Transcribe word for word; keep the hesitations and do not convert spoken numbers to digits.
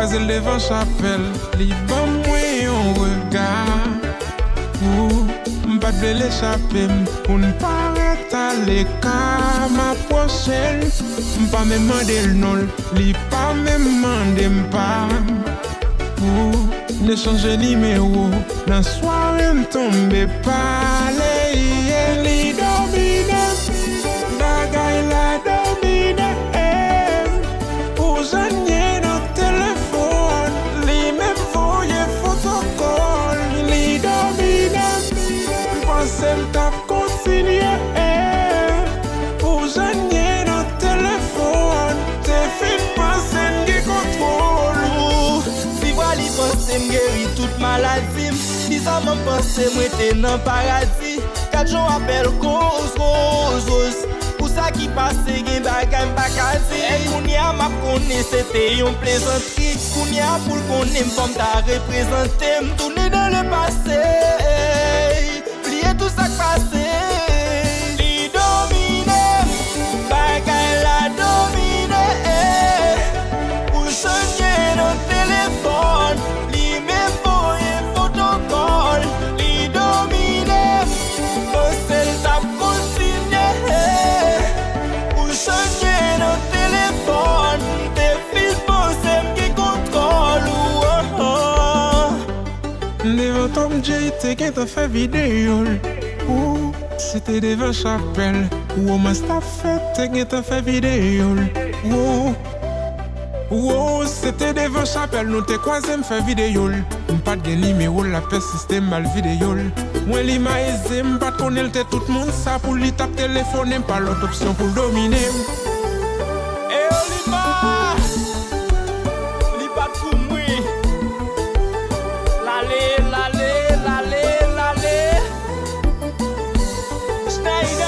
Kwaze l devan chapèl, li ban mwen yon rega. Ou, m pa t vle l echape m, pou n pa ret aleka. M apwoche l, m pa menm mande l non l, li pa menm mande m pa m. Ou, n echanje nimewo, nan sware n tonbe pale, yeah, li domine m, bagay la domine m. Pou jan n ye nan telefòn, li menm voye foto kò l, li domine m. M panse m t ap kontinye, pou jan n ye nan telefòn, te fin panse n gen kontwòl ou. Si vwa li panse m geri tout maladi m, bizarman m panse mwen te nan paradi. Gad jan w ap bèl koz, koz, koz. Pou sa ki pase, gen bagay m pa ka di. E kounye a m ap konnen se te yon plezantri. Kounye a pou l konnen m fò m ta reprezante m. Tounen dans le passé, bliye tout sa k pase. Li domine m, bagay la domine. Pou jan n ye nan telefòn, li menm voye foto kò l, li domine m. Panse l t ap kontinye. Pou jan n ye nan telefòn, m te fin panse m gen kontwòl ou. Oh, oh. M devan Tom J te gentan fè videyo l. Ou, se te devan chapèl. Ou, romans t ap fèt, te gentan fè videyo l. Ou, Wow, se te devan chapèl nou te kwaze, m fè videyo l. M pa t gen nimewo l, l ap pèsiste, m ba l videyo l. Mwen li mayize, m pa t konnen l te tout moun sa pou li t ap telefone m pa lòt opsyon pou l domine m. E Olima, li pa t pou mwen. L ale, l ale, l ale, l ale. Schneider.